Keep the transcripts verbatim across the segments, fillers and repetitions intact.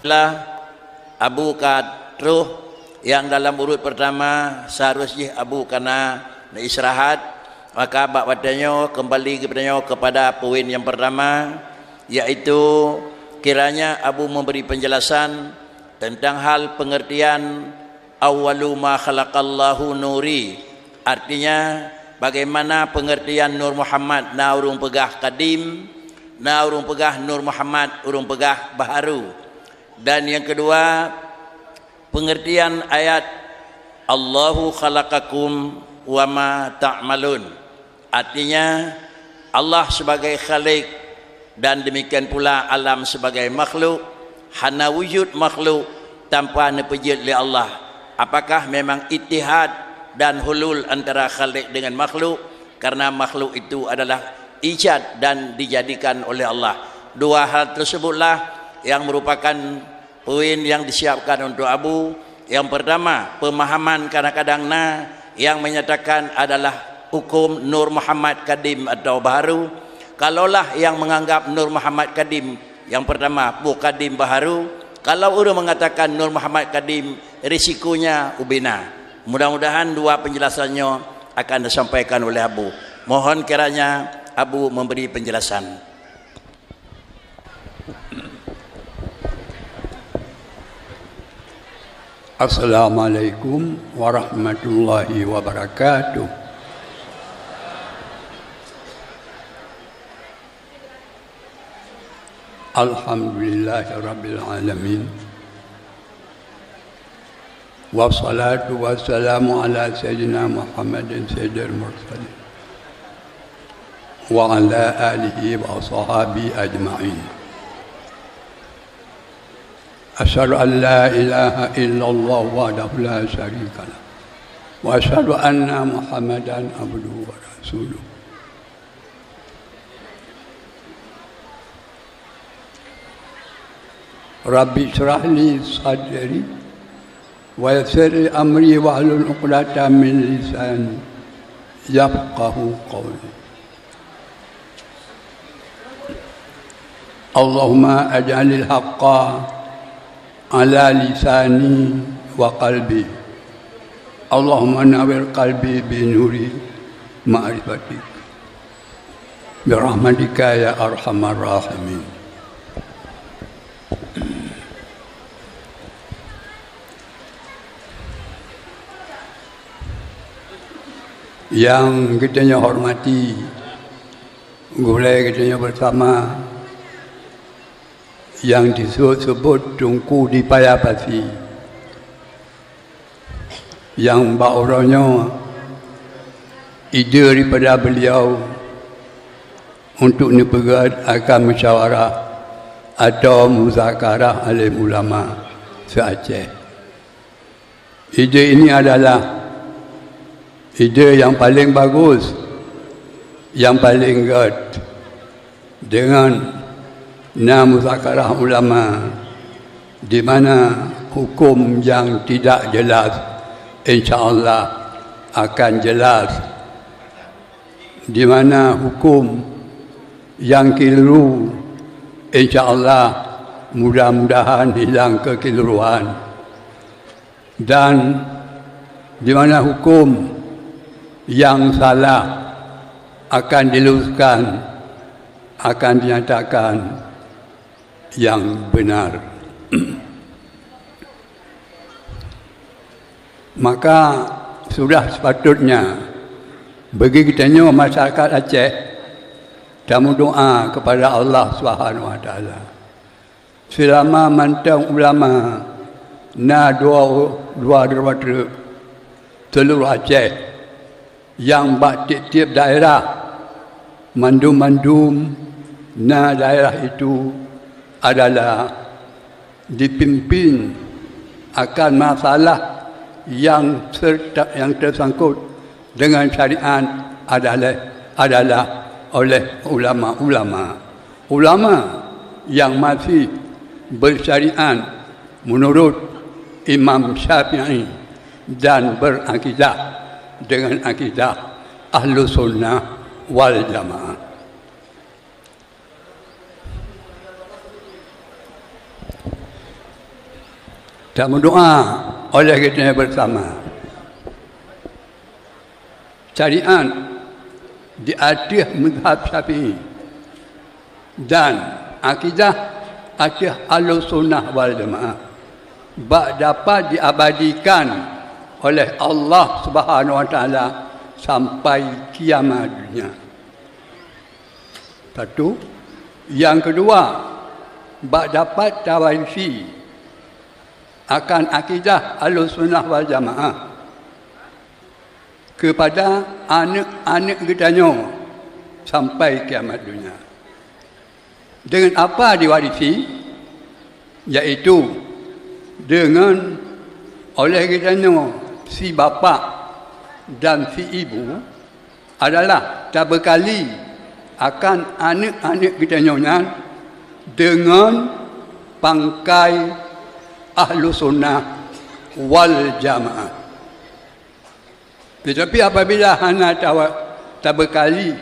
Lah, Abu ka troh nyang dalam urut pertama, seharus jih Abu ka na istirahat, maka bak watée nyoe kembali geutanyoe kepada poin yang pertama, yaitu kiranya Abu memberi penjelasan tentang hal pengertian "Awwalu ma khalaqallahu nuri", artinya, bagaimana pengertian Nur Muhammad, na ureuëng peugah kadim, na ureuëng peugah Nur Muhammad, ureuëng peugah baharu. Dan yang kedua, pengertian ayat "Allahu khalaqakum wa ma ta'malun". Artinya, Allah sebagai Khalik dan demikian pula alam sebagai makhluk, hana wujud makhluk tanpa neupeujeuet lé Allah. Apakah memang ittihad dan hulul antara Khalik dengan makhluk? Karena makhluk itu adalah ijad dan dijadikan oleh Allah. Dua hal tersebutlah yang merupakan poin yang disiapkan untuk Abu. Yang pertama, pemahaman kadang-kadang na yang menyatakan adalah hukum Nur Muhammad kadim atau baharu. Kalaulah yang menganggap Nur Muhammad kadim, yang pertama, peue kadim baharu. Kalau ureuëng mengatakan Nur Muhammad kadim, risikonya ubena. Mudah-mudahan dua penjelasan nyoe akan disampaikan oleh Abu. Mohon kiranya Abu memberi penjelasan. Assalamualaikum warahmatullahi wabarakatuh. Alhamdulillahirabbil alamin. Wassalatu wassalamu ala sayyidina Muhammadin sayyidil mursalin wa ala alihi wa ashabihi ajma'in. Asyhadu an la ilaha illallah wahdahu la syarika lah. Wa asyhadu anna Muhammadan abduhu wa rasuluh. Rabbi syrah li sadri wa yassir li amri wahlul uqdatam min lisani yafqahu qawli. Allahumma aj'alil haqqa ala lisani wa qalbi. Allahumma nawwir qalbi bi nuri ma'rifatik. Birahmatika ya arhamar rahimin. Yang kita hormati, gurée kita bersama, yang disebut-sebut Teungku di Paya Pasi, nyang bak uroe nyoe ide daripada beliau untuk neupeugét akan musyawarah atau muzakarah alim ulama se-Aceh. Ide ini adalah ide yang paling bagus, yang paling gét. Dengan na muzakarah ulama, di mana hukum yang tidak jelas, insya Allah akan jelas. Di mana hukum yang keliru, insya Allah mudah-mudahan hilang kekeliruan. Dan di mana hukum yang salah akan diluruskan, akan dinyatakan yang benar. Maka sudah sepatutnya bagi kita nyoe masyarakat Aceh tameudoa kepada Allah Subhanahu Wa Taala. Seulama mantong ulama na dua, dua droe treuk seuluruh Aceh, nyang bak tieb-tieb daerah, mandum-mandum na daerah itu adalah dipimpin akan masalah yang serta, yang tersangkut dengan syariat adalah, adalah oleh ulama-ulama. Ulama yang masih bersyariat menurut Imam Syafi'i dan berakidah dengan akidah Ahlus Sunnah wal Jamaah. Tameudoa oleh geutanyoe beusama. Syariat di ateueh mazhab Syafi'i dan akidah ateueh Ahlussunnah wal Jamaah bak dapat diabadikan oleh Allah Subhanahu wa Taala sampai kiamat dunia. Satu. Nyang keudua, bak dapat tawarisi akan akidah Ahlussunnah wal Jamaah keupada aneuëk-aneuëk geutanyoe sampai kiamat dunia. Deungon apa diwarisi? Yaitu deungon oleh geutanyoe si bapak dan si ibu adalah tabeukali akan aneuëk-aneuëk geutanyoe nyan deungon pangkai Ahlussunnah wal Jamaah. Teutapi apabila hana tawa-, tabeukali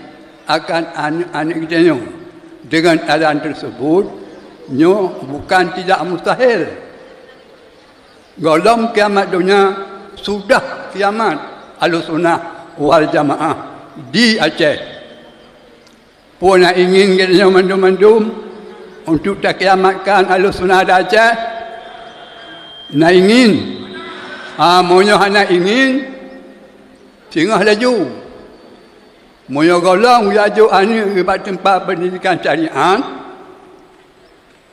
akan aneuëk-aneuëk geutanyoe deungon adan teusebut, nyoe bukan tidak mustahil. Gohlom kiamat donya sudah kiamat Ahlussunnah wal Jamaah di Aceh. Peue na ingin geutanyoe mandum-mandum untuk takiamatkan Ahlussunnah di Aceh? Na ingin? Ah, meunyoe hana ingin, singoh laju. Meunyoe gohlom laju aneuëk bak teumpat peundidikan syariat,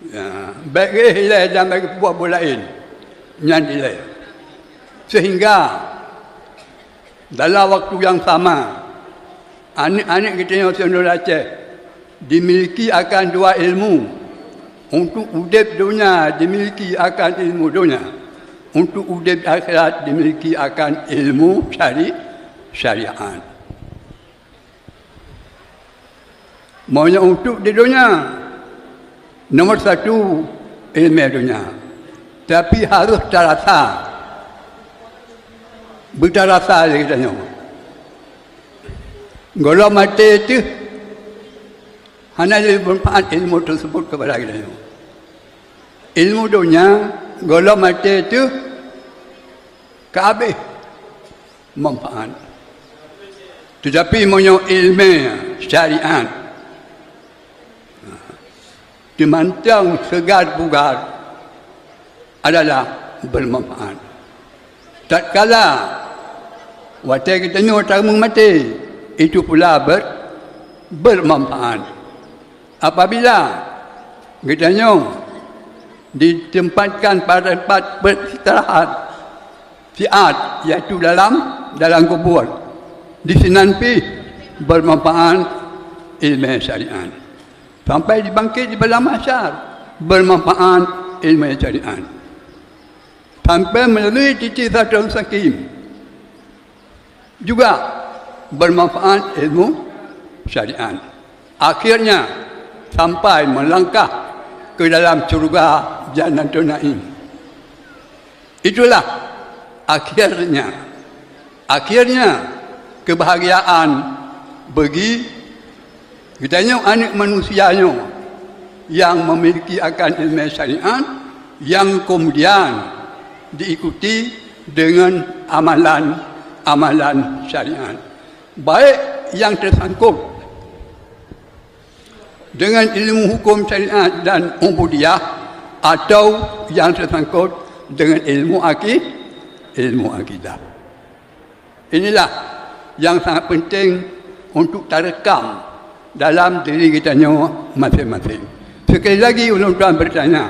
ya, bék geuh ilée dan bék geuh peubuet buet laén nyang dilée. Sehingga dalam waktu nyang sama, aneuëk-aneuëk geutanyoe siuroe Aceh dimiliki akan dua ilmu. Untuk udeb donya dimiliki akan ilmu donya, untuk udeb akhirat dimiliki akan ilmu syari-, syariat. Meunyoe untuk di donya, nomor satu, ileumé donya. Tapi harôh tarasa, beutarasa lé geutanyoe. Gohlom maté teuh hana lé manfaat ilmu teusebut keupada geutanyoe. Ilmu donya gohlom maté teuh ka habéh manfaat. Teutapi meunyoe ileumé syariat, teumantong seugar bugar adalah beumanfaat. Tatkala watée geutanyoe tameumaté, itu pula ber-, beumanfaat. Apabila geutanyoe ditempatkan pada tempat beristirahat siat, yaitu dalam, dalam kubur, disinan pih beumanfaat ileumé syariat. Sampai dibangkit di padang mahsyar, beumanfaat ileumé syariat. Sampai meulalu titi siratal mustaqim, juga beumanfaat ilmu syariat. Akhirnya, sampai meulangkah keu dalam syeuruga Jannatun Naim. Itulah akhirnya, akhirnya keubahgiaan bagi geutanyoe aneuëk manusia nyoe nyang meumiliki akan ileumé syariat, nyang keumudian diikuti deungon amalan-amalan syariat, baik nyang teusangkot deungon ilmu huköm syariat dan ubudiyah, atawa nyang teusangkot deungon ilmu aki-, ilmu akidah. Inilah nyang sangat penting untuk tareukam dalam diri geutanyoe maséng-maséng. Sekali lagi ulôn tuan beutanya,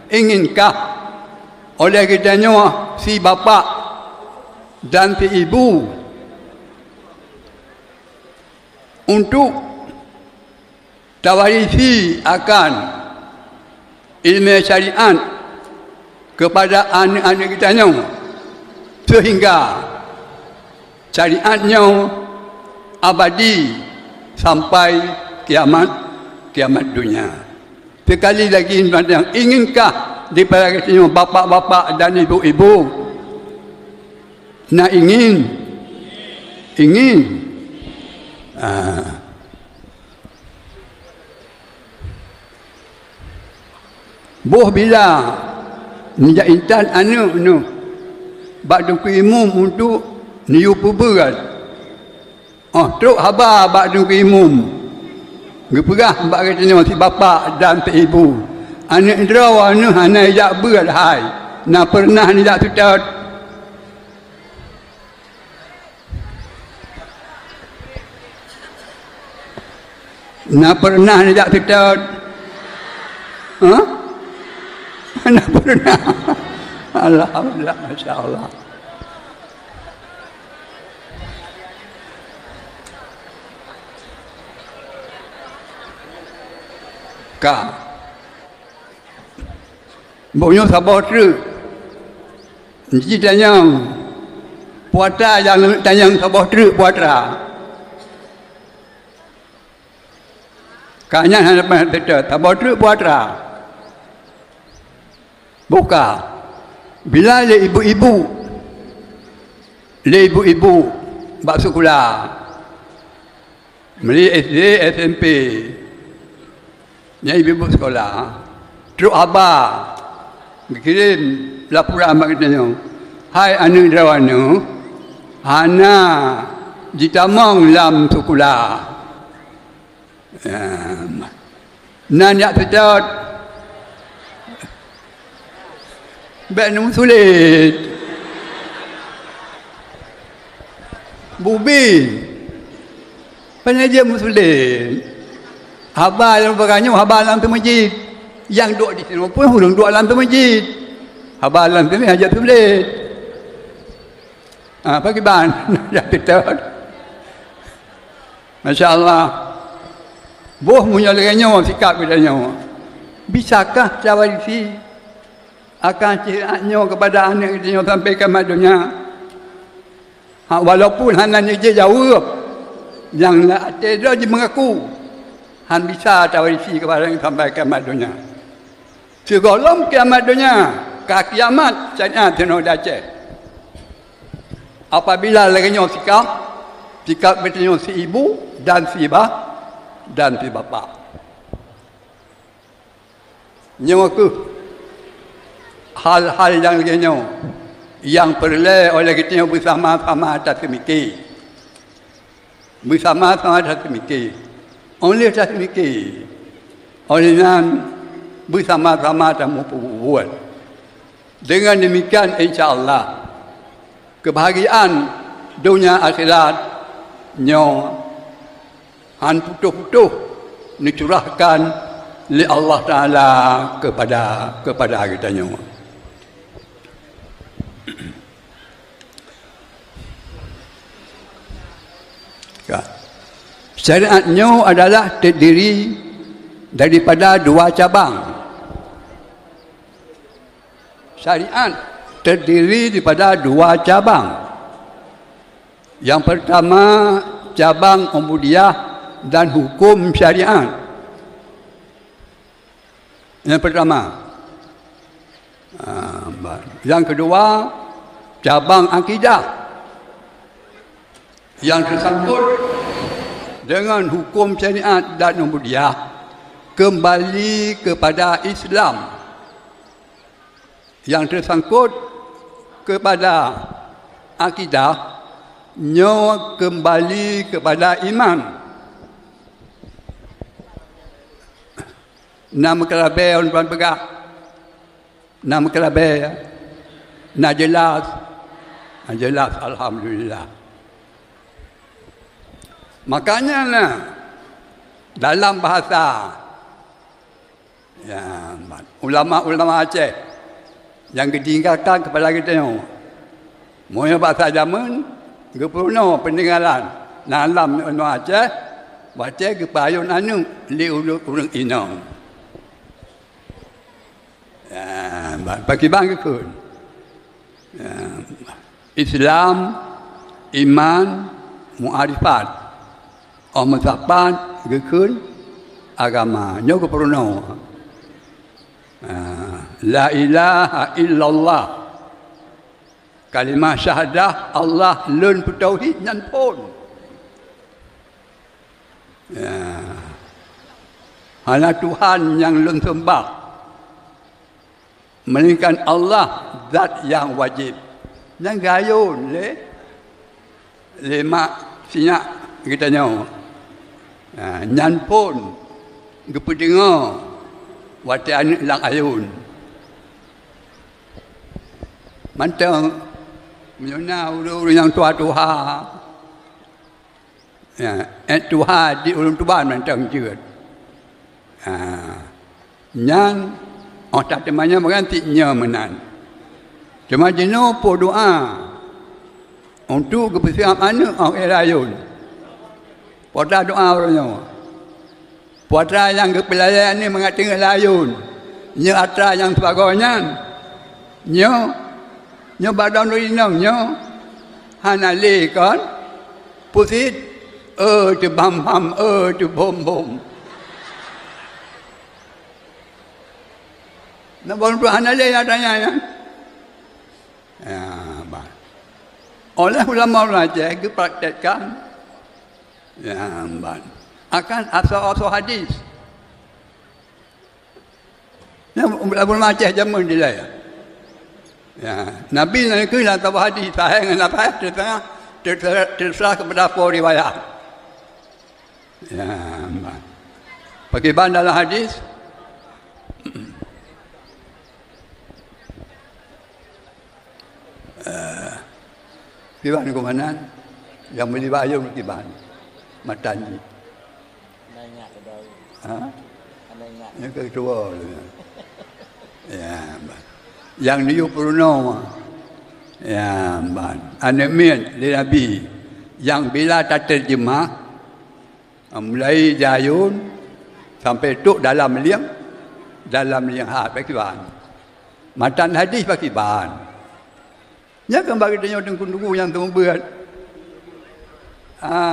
inginkah oleh geutanyoe si bapak dan si ibu untuk tawarisi akan ileumé syariat keupada aneuëk-aneuëk geutanyoe, seuhingga syariat nyoe abadi sampai kiamat, kiamat donya. Sekali lagi, inginkah dipada geutanyoe bapak-bapak dan ibu-ibu? Na ingin? Ingin? Ah. Boh bila Neujak intat aneuëk neuh bak Teungku Imum untuk neuyue peubeuet. Óh trok haba bak Teungku Imum, geupeugah bak geutanyoe si bapak dan si ibu, "Aneuëk droe neuh hana jak beuet hai, na peureunah neujak seutôt." Na peureunah neujak seutôt? Hah? Na peureunah. Alhamdulillah, masya Allah. Ka. Boh nyoe saboh treuk. Ji tanyong. Puatra nyang tanyong saboh treuk puatra. Ka nyan hana payah teutet, saboh treuk puatra. Buka. Bila lé ibu-ibu, lé ibu-ibu bak sikula. Meuli S D, S M P. Nyan ibu-ibu sikula. Trok haba geukirém laporan bak geutanyoe, "Hai aneuëk droeneuh, hana jitamong lam sikula." Em, nan jak seutôt. Bék neumeusulet. Bubi. Pane jeuet meusulet. Haba nyang beuganyoe haba lam teumeujid. Nyang duek di sinoe pun ureuëng duek lam teumeujid. Haba lam teumeujid hana jeuet sulet. Ah, pakriban? Jak seutôt. Masya Allah. Boh meunyoe lagée nyoe sikap geutanyoe, bisakah tawarisi akan syariat nyoe keupada aneuëk geutanyoe sampai kiamat donya? Ha, walaupun hana neujaweueb, nyang lam até droe jimeungaku, hán bisa tawarisi keupada sampai kiamat donya. Sigohlom kiamat donya, ka kiamat syariat teunoe di Aceh. Apabila lagée nyoe sikap, sikap geutanyoe si ibu dan si ba-, dan si bapak. Nyoe kheueh hal-hal nyang lagée nyoe nyang peureulée olée geutanyoe beusama-sama taseumike. Beusama-sama taseumike. Óh lheueh taseumike, óh lheueh nyan beusama-sama tameupeubuet. Deungon demikian, insya Allah, keubahgiaan donya akhirat nyoe hán putôh-putôh neucurahkan lé Allah Taala keupada, keupada geutanyoe. Ka. Syariat nyoe adalah terdiri daripada dua cabang. Syariat terdiri daripada dua cabang. Yang pertama, cabang ubudiyah dan hukum syariat. Yang pertama. Ah, ba-, yang kedua, cabang akidah. Yang tersangkut dengan hukum syariat dan ubudiyah kembali kepada Islam. Yang tersangkut kepada akidah, nyoe kembali kepada iman. Na meukeulabée ôn ban peugah. Na meukeulabée, ya? Na jeulaih? Na jeulaih, alhamdulillah. Makanya na dalam bahasa, ya, ulama-ulama Aceh nyang geutinggalkan keupada geutanyoe. Meunyoe bahasa jameun, geupeurunoe peuninggalan na lam nyoe Aceh, watée geupayôn aneuëk lé ureuëng, ureuëng inong. Ya, ba-, pakriban geukheun. Ya, Islam, iman, muarifat. Óh meusapat geukheun agama. Nyoe geupeurunoe. Ya, la ilaha illallah. Kalimah syahadah Allah lôn peutauhid nyan phon. Ya. Hana Tuhan nyang lôn seumbah. Melainkan Allah zat nyang wajéb. Nyang geuayôn lé, lé mak sinyak geutanyoe. Ha, nyan phon geupeudeungoe watée aneuëk lam ayôn. Mantong meunyoe na ureuëng-ureuëng nyang tuha-tuha, ya, eh, tuha di ulôn tuban mantong jeuet. Ha, nyan óh tateumanyong meuganti nyoe meunan. Teuma jinoe po doa untuk geupeusiab aneuëk óh lheueh ayôn. Po ta doa uroe nyoe. Po atra nyang geupeulayan ni mangat teungoh layôn. Nyoe atra nyang sibagoe nyan. Nyoe, nyoe badong lôn inong nyoe. Hana lé kon. Pusit, eu teubam-bam, eu teubom-bom. Na bom tu hana lé atra nyan. Ya, bah. Oleh ulama-ulama Aceh geupraktekkan, ya, ban, akan asoe-asoe hadis. Nyan ulama Aceh jameun dilée. Ya, Nabi na keu lam saboh hadis sahih ngon lam sahih terserah, terserah, terserah kepada peuriwayat. Ya, ban. Pakriban dalam hadis? Eh, kiban keumanan nyang meuli bak ayôn kiban matan jih. Hana ingat keudroe. Ha? Hana ingat. Nyang keudroe tu. Ya, ban. Nyang diyup peurunoe. Ya, ban. Aneuëk miet lé Nabi nyang bila tateurjeumah, mulai di ayôn sampai trok dalam lieng, dalam lieng hat bak kiban. Matan hadis bak kiban. Nyan kan bagi tanyoe teungku-teungku nyang seumeubeuet. Ha.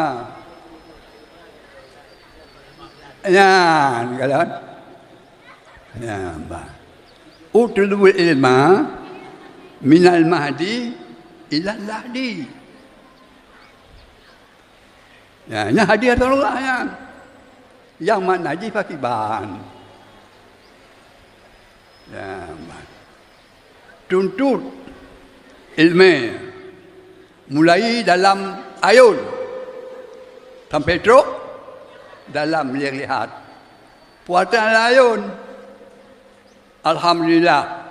Nyan, kalon. Nyan, bah. Utlubul ilma minal mahdi ilal lahdi. Ya, nyan hadis Rasulullah nyan. Nyang makna jih pakiban. Ya, ban. Tuntut ilmu mulai dalam ayôn sampai trok dalam lieng lihat. Puasa ayôn. Alhamdulillah,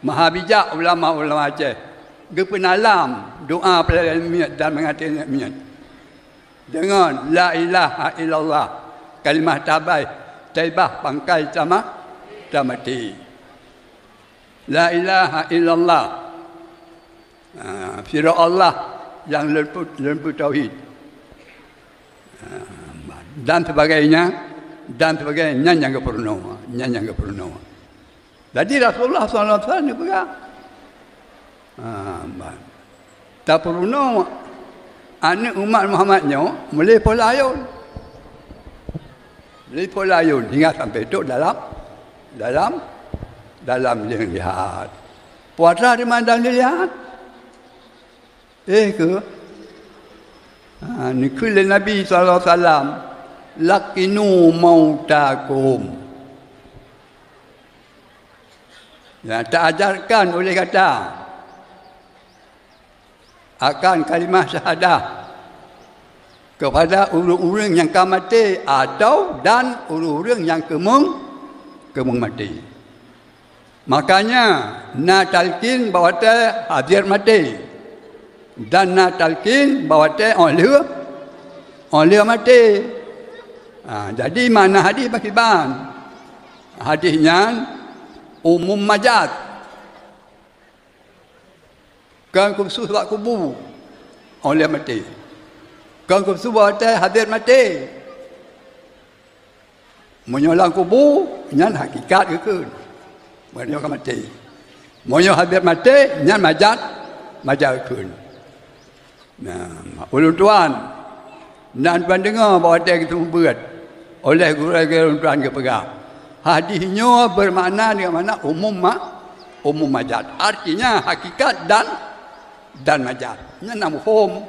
maha bijak ulama-ulama Aceh geupeunalam doa peulayan miet dan meungaté miet deungon la ilaha illallah, kalimah tabai, taibah pangkai tamah tamati. La ilaha illallah. Ha, sidroe Allah nyang leumput, leumput tauhid. Ha, dan sebagainya, dan sebagainya, nyan nyang geupeurunoe, nyan nyang geupeurunoe. Jadi Rasulullah sallallahu alaihi wasallam geupeugah, ha, ban, tapeurunoe aneuëk umat Muhammad nyoe mulai poh layôn. Mulai poh layôn hingga sampai trok dalam, dalam, dalam lieng lihat. Puasa di mana dalam lieng lihat? Eh, keu? Ha, neukheun lé Nabi sallallahu alaihi wasallam, "Laqinu mautakum." Ya, taajarkan oleh gata akan kalimah syahadah kepada ureuëng-ureuëng nyang ka maté atau dan ureuëng-ureuëng nyang keumeung, keumeung maté. Makanya na talkin bak watée habéh maté dan na talkin bak watée óh lheueh, óh lheueh maté. Ha, jadi makna hadis pakiban. Hadis nyan umum majaz. Kon khusos bak kubu óh lheueh maté. Kon khusos bak watée habéh maté. Meunyoe lam kubu, nyan hakikat geukheun. Meunyoe ka maté. Meunyoe habéh maté, nyan majaz, majaz geukheun. Nah, ulôn tuan, na tuan deungoe bak watée geuseumeubeuet oleh gurée-gurée ulôn tuan geupeugah, hadis nyoe beumakna deungon makna umum ma-, umum majaz. Artinya hakikat dan, dan majaz. Nyan na muphom.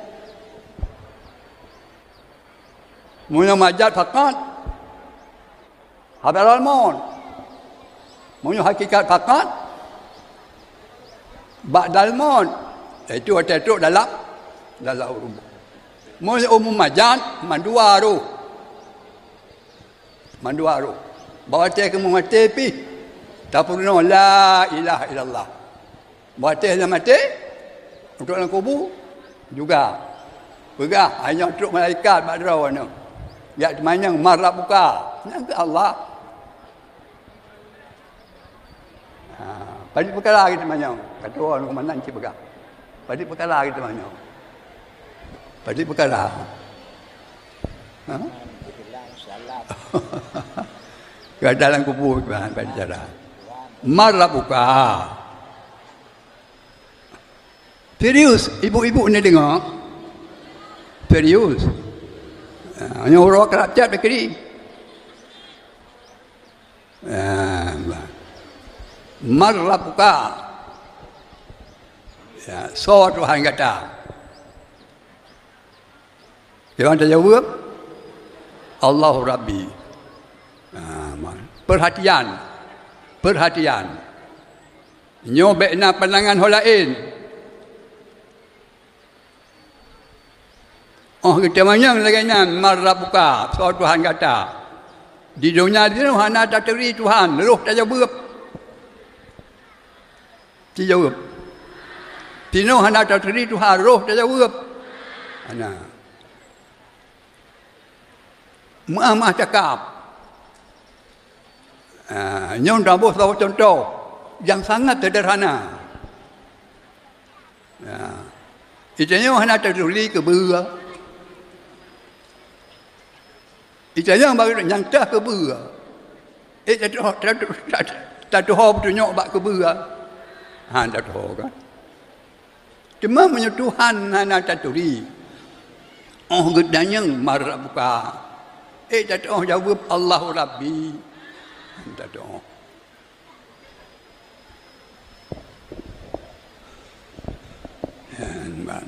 Meunyoe majaz fakat, hadharul maut. Meunyoe hakikat fakat, Ba'dal maut, yaitu watée trok dalam, dalam rumoh. Meunyoe umu majat, mandua roh. Mandua roh. Bak watée keumeung maté pih, tapeurunoe la ilaha illallah. Bak watée lheueh maté, trok lam kubu juga. Peugah, hai nyoe trok malaikat bak droeneuh. Jak teumanyong, "Man rabbuka?" Nyan keuh Allah. Ha, padit peukara geuteumanyong. Ka tuwo ngon komandan cit peugah. Padit peukara geuteumanyong. Padit peukara. Ha? Ka dalam kubu, padit cara. Man rabbuka? Serius, ibu-ibu ni deungoe. Serius. Ha, nyoe uroe karab cab dikiri. Ah, bah. Man rabbuka? Ya, soe Tuhan gata? Kiban tajaweueb, "Allahu Rabbi." Ah, man. Peurhatian, peurhatian. Nyoe bék na pandangan ho laén. Óh geuteumanyong lagée nyan, "Man rabbuka?" Soe Tuhan gata? Di donya jinoe hana taturi Tuhan, roh tajaweueb. Tajaweueb. Jinoe hana taturi Tuhan, roh tajaweueb. Hana. Meuah-meuah cakap. Ah, nyoe taboh saboh cuntoh nyang sangat seudeurhana. Ya. Geutanyoe hana taturi keubeue. Geutanyoe baru nyang teuh keubeue. Eh, tatuho, tatu-, tatuho peutunyok bak keubeue. Han tatuho kan? Teuma meunyoe Tuhan hana taturi, óh geutanyong, "Man rabbuka?" Eh, tatuho jaweueb, "Allahu Rabbi." Han tatuho. Nyan ban.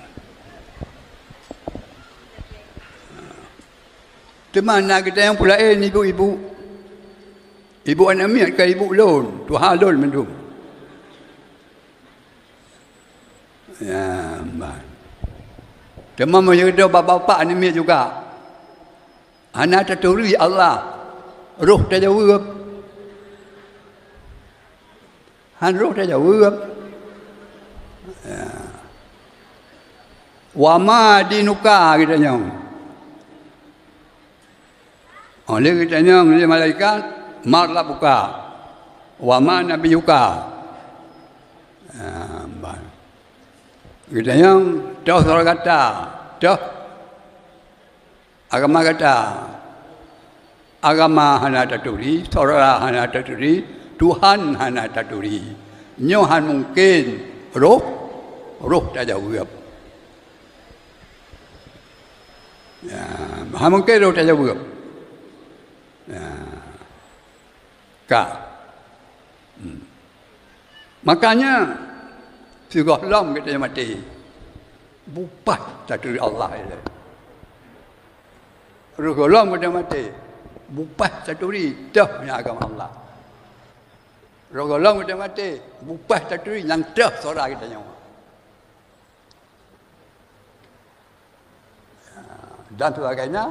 Teuma na geutanyoe pulaén ibu-ibu. Ibu aneuk miet ka ibu lôn, tuha lôn mandum. Nyan ban. Teuma meunyoe bapak-bapak aneuk miet juga. Hana taturi Allah, roh tajaweueb. Han roh tajaweueb. Ya. Wa ma dinuka geutanyoe. Óh lheueh geutanyoe lé malaikat, "Man rabbuka? Wa ma nabiyuka?" Ya, ban. Geutanyoe, "Toh syedara gata, toh agama gata." Agama hana taturi, syedara hana taturi, Tuhan hana taturi. Nyoe han mungken roh, roh tajaweueb. Ya, han mungken roh tajaweueb. Ya. Ka. Hmm. Makanya, sigohlom geutanyoe maté, bubah taturi Allah ilée. Roh gohlom geutanyoe maté, bubah taturi, toh nyang agama Allah. Roh gohlom geutanyoe maté, bubah taturi nyang toh syedara geutanyoe. Dan sebagainya,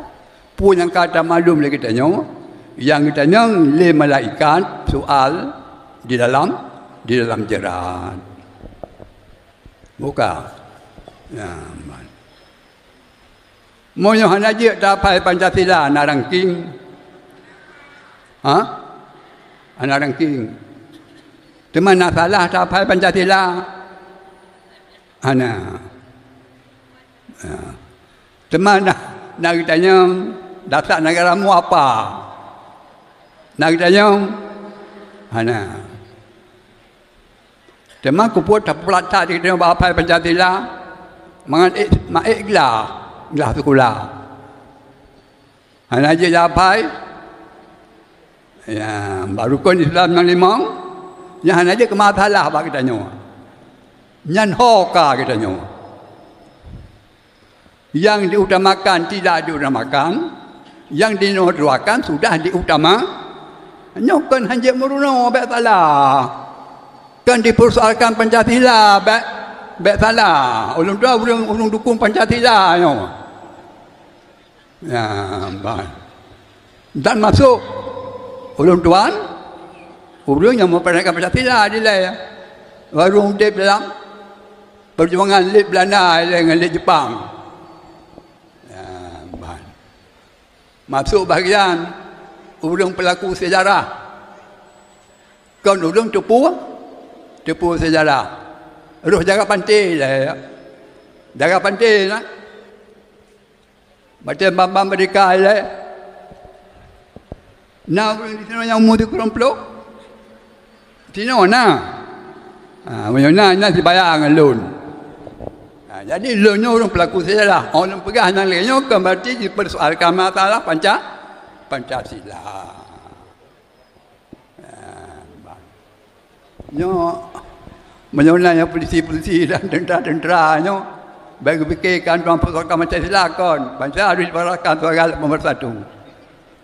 peue nyang ka tamalum lé geutanyoe, nyang geutanyong lé malaikat soal di dalam, di dalam jeurat. Buka. Ya, man. Meunyoe hana jeuet taphai Pancasila na ranking. Ha? Hana ranking. Teuma na salah taphai Pancasila? Hana. Ya. Teuma na, na geutanyong, dasar negaramu apa? Na geutanyong? Hana. Teuma keupeue tapeulat that di geutanyoe bak aphai Pancasila? Mangat ék, ma ék glah, glah sikula. Hana jeuet aphai? Ya, bak rukon Islam nyang limong, nyan hana jeuet keu masalah bak geutanyoe. Nyan ho ka geutanyoe. Nyang diutamakan tidak diutamakan, nyang dinoe droekan sudah diutama. Nyoe kon hanjeuet meurunoe bék salah. Kan dipersoalkan Pancasila, bèk, bèk salah. Ulôn tuan ureueng, ureueng dukung Pancasila nyoe. Ya, bah. Dan masuk ulôn tuan, ureueng nyang meuperankan Pancasila dilèe. Ureueng udép dalam perjuangan lé Belanda ilèe ngon lé Jepang. Ya, bah. Masuk bahagian ureueng pelaku sejarah. Kon ureueng teupeu, teupeu sejarah. Roh jaga panté ilèe. Jaga panté na. Batèe bak-bak merdeka ilèe. Na ureueng di sinoe nyang umur sikureueng ploh? Sinoe na. Ha, meunyoe na, na sibayang ngon lôn. Ha, jadi lôn nyoe ureueng pelaku sejarah. Oh, lôn peugah nyang lé nyoe kon berarti jipersoalkan masalah Panca-, Pancasila. Ha, bah. Nyoe, meunyoe na nyang polisi-polisi dan tentara-tentara nyoe, bèk geupikirkan tuan peusoalkan Pancasila kon. Pancasila harus dipersoalkan sebagai alat pemersatu.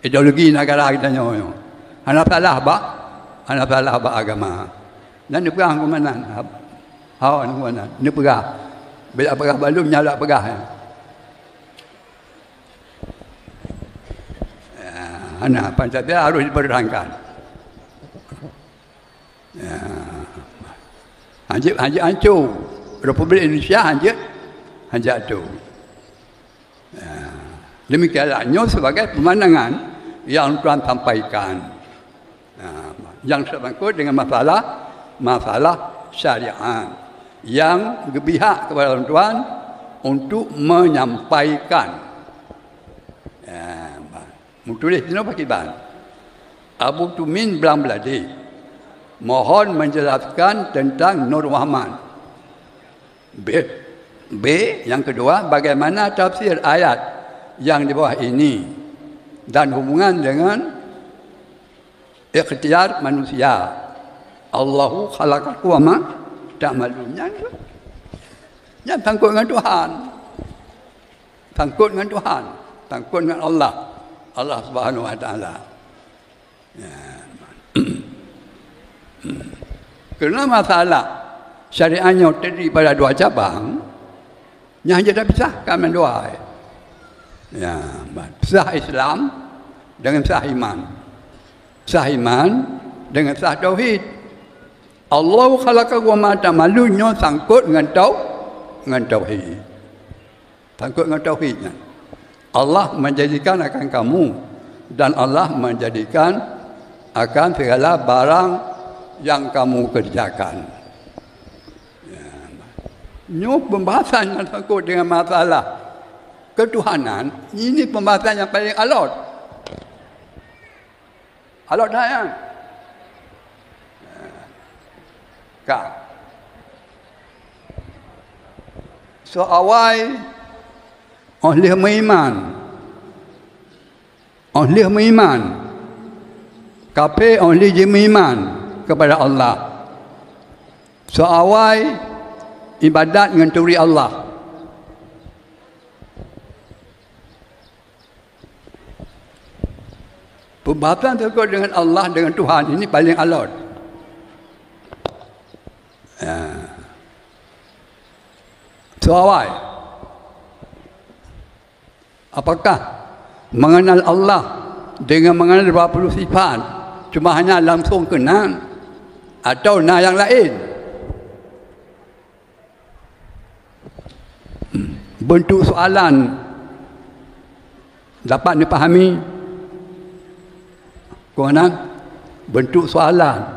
Ideologi negara geutanyoe nyoe. Hana salah bak, hana salah bak agama. Nyan neupeugah keumannan. Hao, keumannan. Neupeugah. Bila peugah balum, nyan lak peugah, ya. Ya, hana, Pancasila harus dipertahankan. Ya. Hanjeuet, hanjeuet hanco. Republik Indonesia hanjeuet, hanjeuet hanco. Ya. Demikianlah, nyoe sebagai pemandangan yang tuan sampaikan. Ya. Yang sangkut dengan masalah, masalah syariat. Yang geupihak kepada tuan untuk menyampaikan. Ya. Meutuléh sinoe pakiban. Abu Tumin Blang Beuladi mohon menjelaskan tentang Nur Muhammad. B. B, yang kedua, bagaimana tafsir ayat yang di bawah ini dan hubungan dengan ikhtiar manusia? Allahu khalaqakum wa ma ta'malun. Nyan, nyan sangkut ngon Tuhan. Sangkot ngon Tuhan, sangkot ngon Allah, Allah Subhanahu Wa Taala. Ya. Karena masalah syariat nyoe terdiri pada dua cabang, nyang hana tapisahkan mandua. Ya, sah Islam dengan sah iman. Sah iman dengan sah tauhid. Allahu khalaqakum wa ma ta'malun nyoe sangkot ngon tau-, ngon tauhid. Sangkot ngon tauhid nyan. Allah menjadikan akan kamu dan Allah menjadikan akan segala barang yang kamu kerjakan. Ya. Nyoe pembahasan yang sangkot dengan masalah ketuhanan, ini pembahasan yang paling alot. Alot that nyan. Ka. Soe awai óh lheueh meuiman. Óh lheueh meuiman. Kafé óh lheueh jimeuiman kepada Allah. Soe awai ibadat ngon turi Allah. Pembahasan tersebut dengan Allah, dengan Tuhan, ini paling alot. Ya. Soe awai. Apakah mengenal Allah dengan mengenal dua puluh sifat, cuma hanya langsung kenal, atau na nyang laén? Bentuk soalan dapat dipahami? Keunan bentuk soalan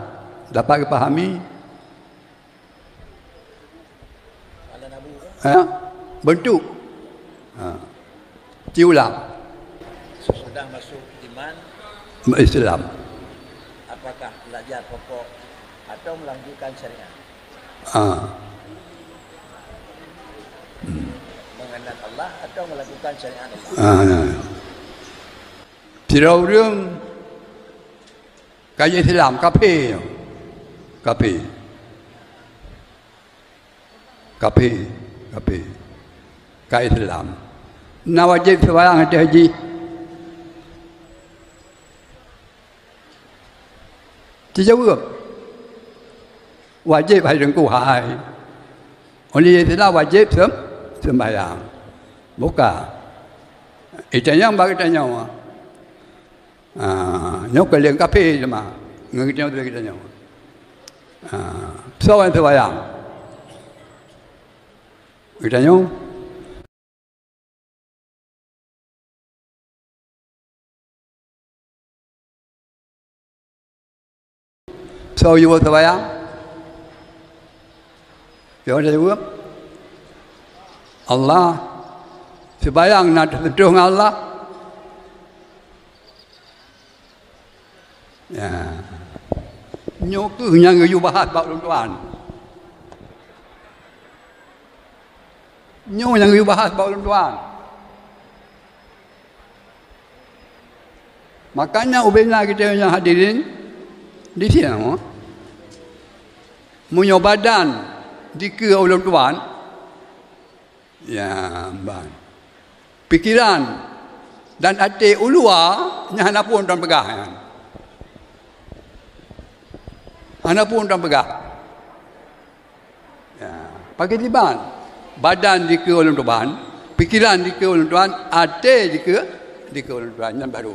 dapat dipahami? Ya? Bentuk. Ha. Ci ulang. Sesudah masuk iman, Islam. Apakah belajar pokok atau melanjutkan syariat? Ah. Hmm. Mengenal Allah atau melakukan syariat Allah? Ah, ya, ya. Sidroe ureueng ka Islam, kafé. Kafé. Kafé. Kafé. Ka Islam. Na wajéb seumayang ateueh jih? Teujaweub. Wajéb hai Teungku hai. Uroe Islam wajéb sem-, sembahyang. Buka. Itanyong bak geutanyoe. Ah, nyoe keulieng kafé teuma. Ngon geutanyoe, geutanyoe. Ah, soe nyang sembahyang? Geutanyoe. Soe yue sembahyang? Soe nyang jaweueb? Allah. Sembahyang na teusentuh ngon Allah? Ya. Nyoe keuh nyang geuyue bahas bak ulôn tuan. Nyoe nyang geuyue bahas bak ulôn tuan. Makanya ubena geutanyoe nyang hadirin di sinoe, meunyoe badan dikeue ulôn tuan, ya, ban. Pikiran dan até uluwa nyan hana phon tan peugah nyan. Hana phon tan peugah. Ya, pakriban? Badan dikeue ulôn tuan, pikiran dikeue ulôn tuan, até dikeue, dikeue ulôn tuan, nyan baru.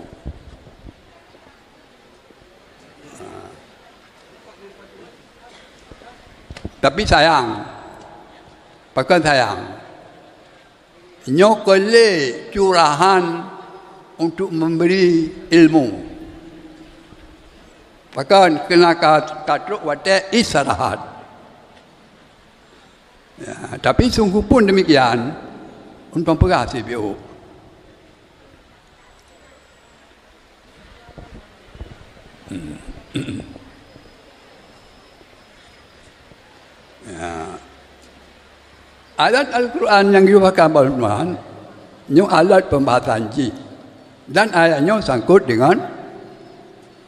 Tapi sayang, pakon sayang, nyoe keuh lé curahan untuk memberi ilmu. Pakon keunan ka, ka trok watée istirahat. Ya, tapi sungguh pun demikian, untuk peugah sibiôh. Ya. Ayat Al-Quran nyang geuyue pakai bak ulôn tuan, nyoe alat pembahasan jih. Dan ayat nyoe sangkot dengan,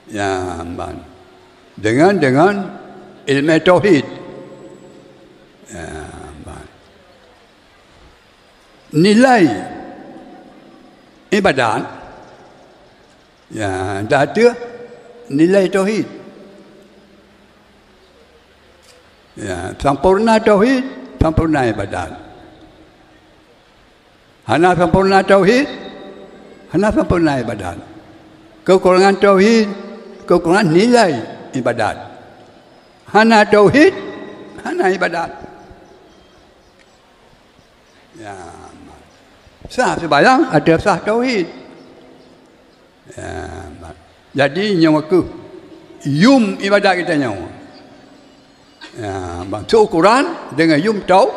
ya, ban. Dengan, dengan ilmu tauhid. Ya, ban. Nilai ibadat, ya, dah tu nilai tauhid. Ya, sempurna tauhid, sempurna ibadat. Hana sempurna tauhid, hana sempurna ibadat. Kekurangan tauhid, kekurangan nilai ibadat. Hana tauhid, hana ibadat. Ya, sah sembahyang, ada sah tauhid. Ya, jadi nyoe keuh yum ibadat geutanyoe. Ya, maksud ukuran dengan yum tau-,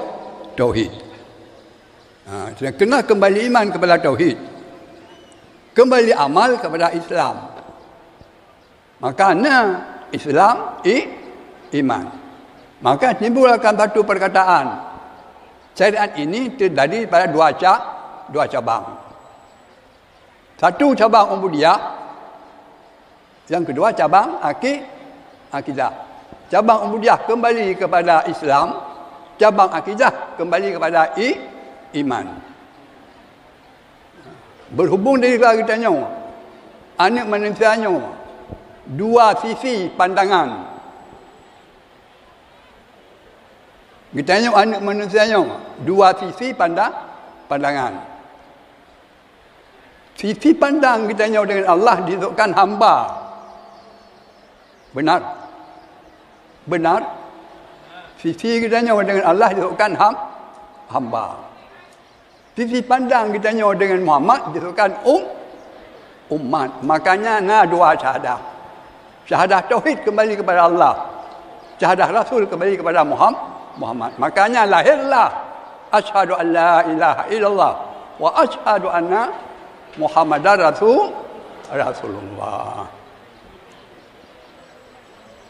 tauhid. Ha, kena kembali iman kepada tauhid. Kembali amal kepada Islam. Maka na Islam, i-, iman. Maka timbul akan satu perkataan, syariat ini terdiri pada dua ca-, dua cabang. Satu cabang ubudiyah, yang kedua cabang aki-, akidah. Cabang ubudiyah kembali kepada Islam, cabang akidah kembali kepada i-, iman. Berhubung dari geutanyoe, aneuk manusia nyoe, dua sisi pandangan. Geutanyoe aneuk manusia nyoe, dua sisi panda-, pandangan. Sisi pandang geutanyoe dengan Allah disebutkan hamba. Benar? Benar? Sisi geutanyoe dengan Allah disebutkan ham-, hamba. Sisi pandang geutanyoe dengan Muhammad disebutkan um-, umat. Makanya na dua syahadah. Syahadah tauhid kembali kepada Allah. Syahadah Rasul kembali kepada Muham-, Muhammad. Makanya lahirlah asyhadu an la ilaha illallah wa asyhadu anna Muhammadar Rasul, Rasulullah.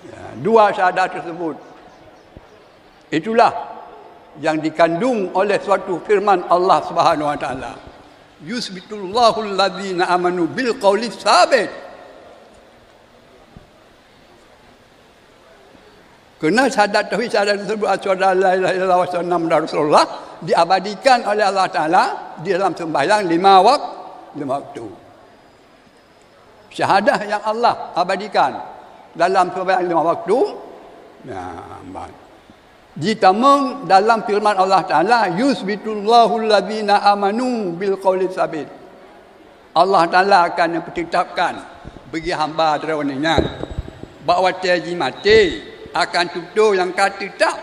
Ya, dua syahadah tersebut. Itulah yang dikandung oleh suatu firman Allah Subhanahu wa Taala, "Yusbitullahul ladzina amanu bil qauli tsabit." Keunan syahadat tauhid, syahadat tersebut, asyhadu an la ilaha illallah wa asyhadu anna Muhammadar Rasulullah, diabadikan oleh Allah Taala di dalam sembahyang lima wak-, lima waktu. Syahadah yang Allah abadikan dalam sembahyang lima waktu, Nah, ban. Jitamong dalam firman Allah Taala, "Yusbitullahul ladzina amanu bil qauli tsabit." Allah Taala akan meutetapkan bagi hamba droeneuh nyan bak watée jimaté akan tutoe nyang ka teutap.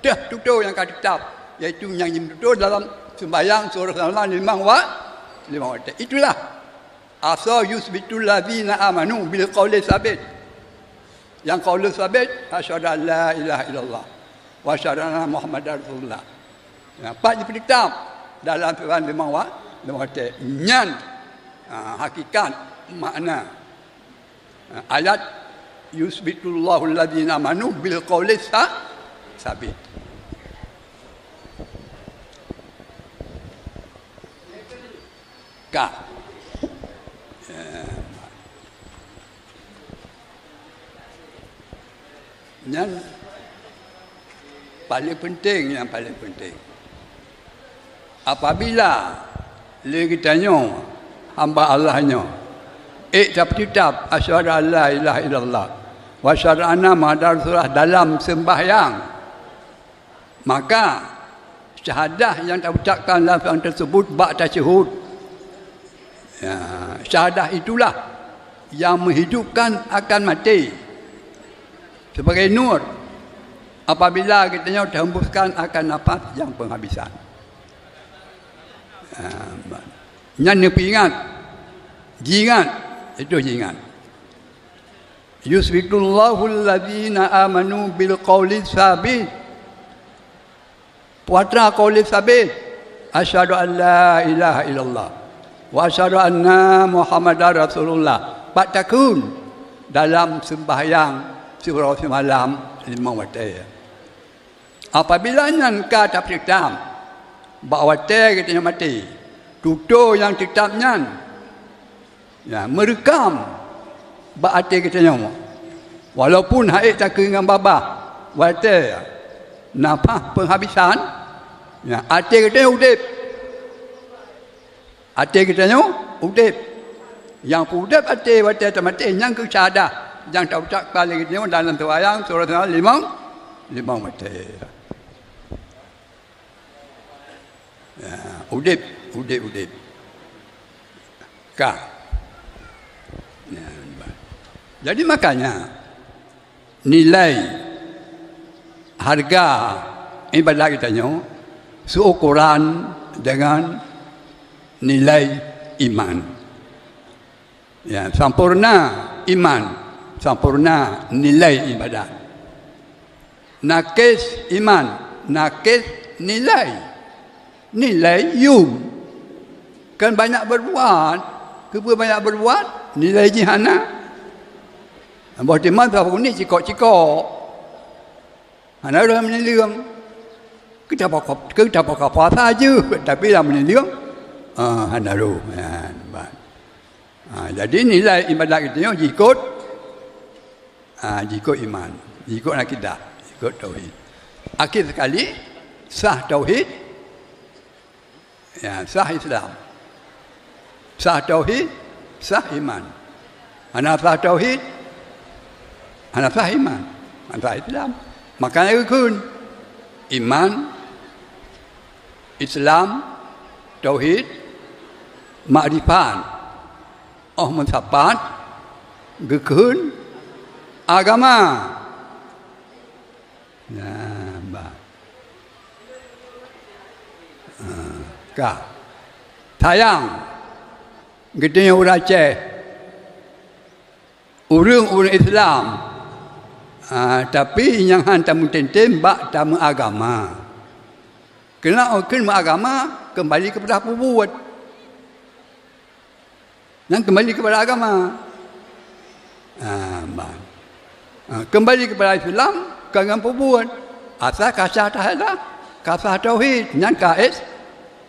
Teuh tutoe nyang ka teutap, yaitu nyang jimeututoe dalam sembahyang surah limong wa-, limong watée. Itulah asal yusbitul ladzina amanu bil qauli tsabit. Nyang qaulu tsabit, "Asyhadu an la ilaha illallah wa asyhadu anna Muhammadar Rasulullah." Ya, pat jipeutetap dalam Quran limong wa-, limong watée. Nyan, ha, hakikat makna, ha, ayat, "Yusbitullahul ladzina amanu bil qauli tsa-, tsabit." Ka. Ya. Nyan paling penting, nyang paling penting. Apabila lé geutanyoe hamba Allah nyoe ék tapeutetap asyhadu an la ilaha illallah wa asyhadu anna Muhammadar Rasulullah dalam sembahyang, maka syahadah nyang taucapkan lam seumbahyang tersebut bak tasyahud. Ya, syahadah itulah yang menghidupkan akan maté. Sebagai nur, apabila geutanyoe teuhembuskan akan nafas nyang penghabisan. Ya, nyan neupeuingat, jiingat, itu jiingat. "Yusbitullahul ladzina amanu bil qauli tsabit." Peue atra qauli tsabit, "Asyhadu an la ilaha illallah wa asyhadu anna Muhammadar Rasulullah." Pat takheun dalam sembahyang siuroe simalam limong watée. Apabila nyan ka tapeutetap bak watée geutanyoe maté, tutoe nyang teutap nyan, ya, meureukam bak até geutanyoe. Walaupun han ék takheun ngon babah, watée nafah penghabisan, ya, até geutanyoe udeb. Até geutanyoe udeb. Nyang peuudeb até watée tamaté nyang keuh syahadah nyang taucapkan lé geutanyoe dalam sembahyang surah limong, limong watée. Ya, udeb, udeb, udeb. Ka. Ya, jadi makanya nilai harga ibadat geutanyoe seuukuran dengan nilai iman. Ya, sampurna iman, sampurna nilai ibadat. Nakes iman, nakes nilai. Nilai yum. Kan banyak berbuat, keupeue banyak berbuat, nilai jih hana. Boh teuma saboh uneuk cikok-cikok. Hana rhoh meunyeuleueng. Keu tapuasa, keu tapuasa jeuet, tapi lam meunyeuleueng, ah, hana rhoh. Nyan, bah. Ha, jadi nilai ibadat geutanyoe jikot, ha, jikot iman, jikot akidah, jikot tauhid. Akhé sekali, sah tauhid, ya, sah Islam. Sah tauhid, sah iman. Hana sah tauhid, hana sah iman, hana sah Islam. Makanya geukheun, iman, Islam, tauhid, makrifat. Óh meusapat, geukheun agama. Nah, bah. Ah, ka. Sayang, geutanyoe ureuëng Aceh, ureuëng-ureuëng Islam, ah, tapi nyang han tameutem-tem bak tameuagama. Keuneuk kheun meuagama, keumbali keupada peubuet. Nyan keumbali keupada agama. Ah, ban. Ah, keumbali keupada Islam, ka ngon peubuet. Asai ka sah tauhid, ka sah tauhid, nyan ka is-,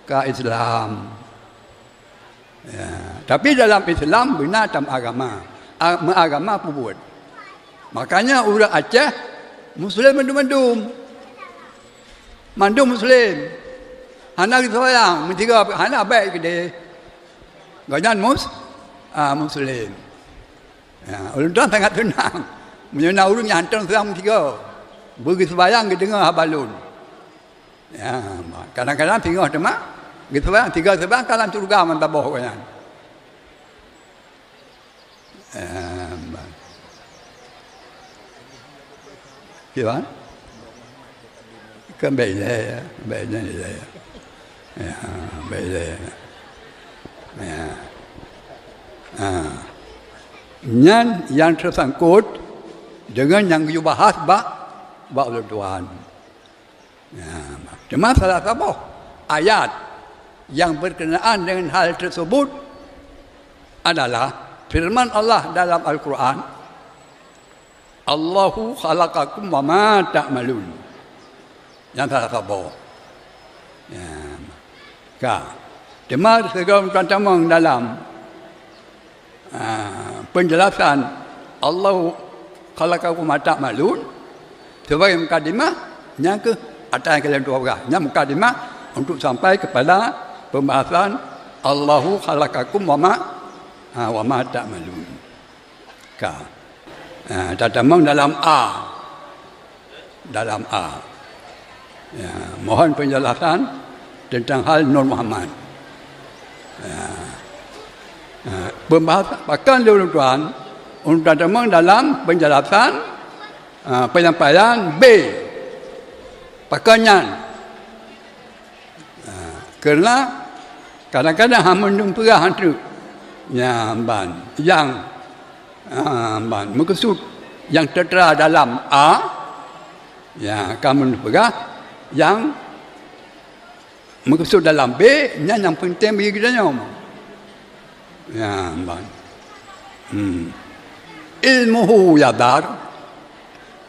ka Islam. Ya, tapi dalam Islam beuna tameuagama. A-, meuagama peubuet. Makanya ureuëng Aceh Muslim mandum-mandum. Mandum Muslim. Hana geusoyang, meusigoe hana baik keudeh. Gobnyan mus-, ah, Muslim. Ya, ulôn tuan sangat seunang. Meunyoe na ureuëng nyang hantom seurang meusigoe, beugeuseumbahyang geudeungoe haba lôn. Ya, kadang-kadang singoh teuma geuseumbahyang, sigoe seumbahyang ka lam syeuruga mantong boh gobnyan. Ya, kiban? Kan bèk ilèe, ya. Bèk ilèe, ya. Ya, bèk ilèe, ya. Ya. Ha. Nyan nyang teusangkot deungon nyang geuyue bahas bak, bak ulôn tuan. Ya. Teuma salah saboh ayat nyang berkenaan dengan hal tersebut adalah firman Allah dalam Al-Quran, "Allahu khalaqakum wa ma ta'malun." Nyang salah saboh. Ya. Ka. Teuma sigoe tamong dalam, ah, penjelasan, "Allahu khalaqakum wa ma ta'malun," sebagai mukadimah, nyang keuh ata nyang kalian tuha peugah. Nyang mukadimah untuk sampai kepada pembahasan, "Allahu khalaqakum wa ma, ah, wa ma ta'malun." Ka. Ah, tatamong dalam A. Dalam A. Ya, mohon penjelasan tentang hal Nur Muhammad. Ya. Ah, pembahasan pakon lé ulôn tuan, ulôn tuan tamong dalam penjelasan, ah, penyampaian B. Pakon nyan? Ha, kareuna kadang-kadang hana meunang peugah han treuk. Nyan ban, nyang, ha, ban, meukeusut nyang teutra dalam A, ya, ka meunang peugah nyang meukeusut dalam B, nyan nyang peunteng bagi geutanyoe. Ya, ban. Hmm. Ilmuhu yadhar,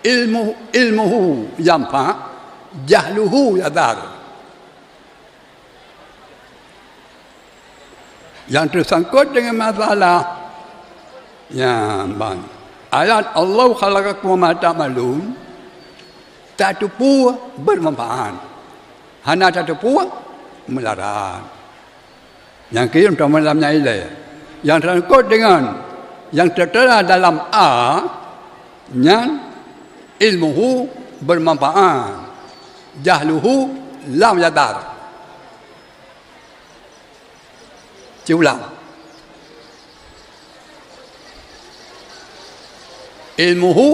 ilmu, ilmuhu yanfa, jahluhu yadhar. Nyang teusangkot deungon masalah, ya, ban. Ayat, "Allahu khalaqakum wa ma ta'malun," tateupeue bermanfaat. Hana tateupeue meularat. Nyang keuh ulôn tamong lam nyan ilèe. Nyang teusangkot deungon nyang teutra dalam A, nyan ilmuhu bermanfaat, jahluhu lam yadhar. Siulang. Ilmuhu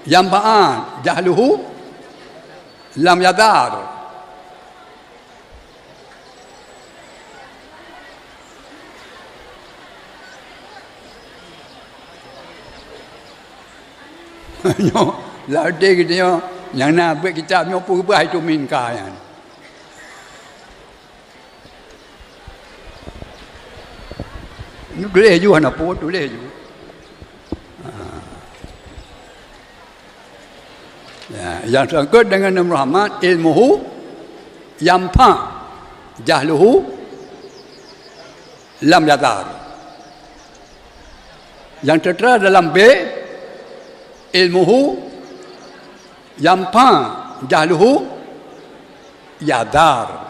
yanfa'an, jahluhu lam yadhar. Nyoe, lam até geutanyoe nyang na beuet kitab nyoe peue bah itu mingka nyan. Tuléh ju hana peue, tuléh ju. Ha. Ya, nyang teusangkot deungon Nur Muhammad, ilmuhu yanfa, jahluhu lam yadhar. Nyang teutra dalam B, ilmuhu yanfa, jahluhu yadhar.